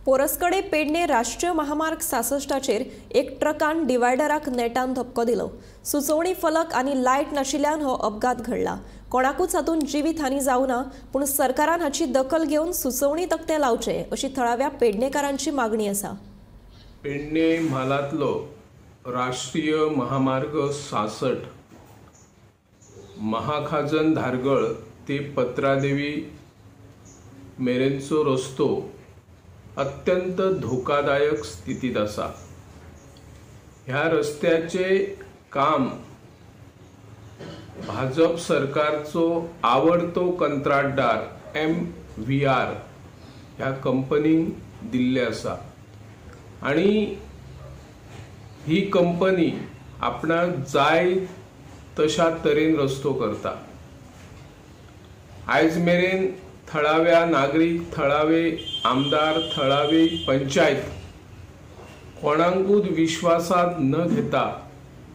पोरस्कडे पेडणे राष्ट्रीय महामार्ग 66चेर एक ट्रकान डिवायडराक नेटान धपको दिलो. सुचोवणी फलक आनी लायट नाशिल्ल्यान हो अपघात घडला. कोणाकूच हातूंत जिवीत हानी जावना, पूण सरकारान हाची दखल घेवन सुचोवणी तकटे लावचे अशी थळाव्या पेडणेकारांची मागणी आसा. पेडणे म्हालांतलो राष्ट्रीय महामार्ग 66 महाखाजन धारगळ ते पत्रादेवी मेरेनचो रस्तो अत्यंत धोकादायक स्थितीत आसा. ह्या रस्त्याचे काम भाजप सरकारचो आवडतो कंत्राटदार MVR ह्या कंपनीक दिल्ले आसा आनी ही कंपनी आपणाक जाय तशा तरेन रस्तो करता. आयज मेरेन थळाव्या नागरीक, थळावे आमदार, थळावी पंचायत कोणाकूच विश्वासात न घेता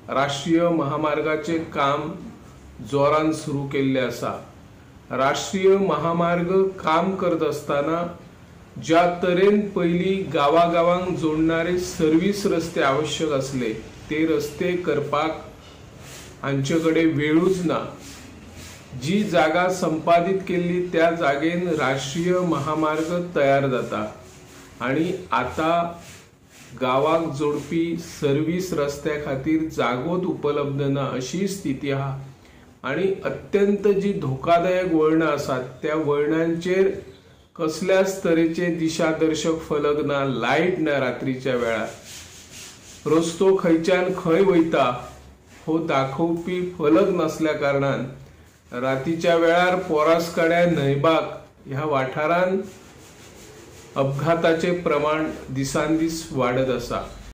राष्ट्रीय महामार्गाचे काम जोरान सुरू केल्ले आसा. राष्ट्रीय महामार्ग काम करत आसतना ज्या तरेन पयलीं गांवागांवांक जोडणारे सर्वीस रस्ते आवश्यक आसले ते रस्ते करपाक हांचे कडेन वेळूच ना. जी जागा संपादित केल्ली त्या जागेन राष्ट्रीय महामार्ग तयार जाता आनी आतां गांवाक जोडपी सर्वीस रस्त्या खातीर जागोच उपलब्ध ना अशी स्थिती आहा आनी अत्यंत जी धोकादायक वळणां आसात त्या वळणांचेर कसल्याच तरेचे दिशादर्शक फलक ना, लायट ना. रात्रीच्या वेळार रस्तो खंयच्यान खंय वयता हो दाखोवपी फलक नासल्या कारणान रातीच्या वेळार पोरस्कड्या न्हंयबाग ह्या वाठारान अपघाताचे प्रमाण दिसान दीस वाडत आसा.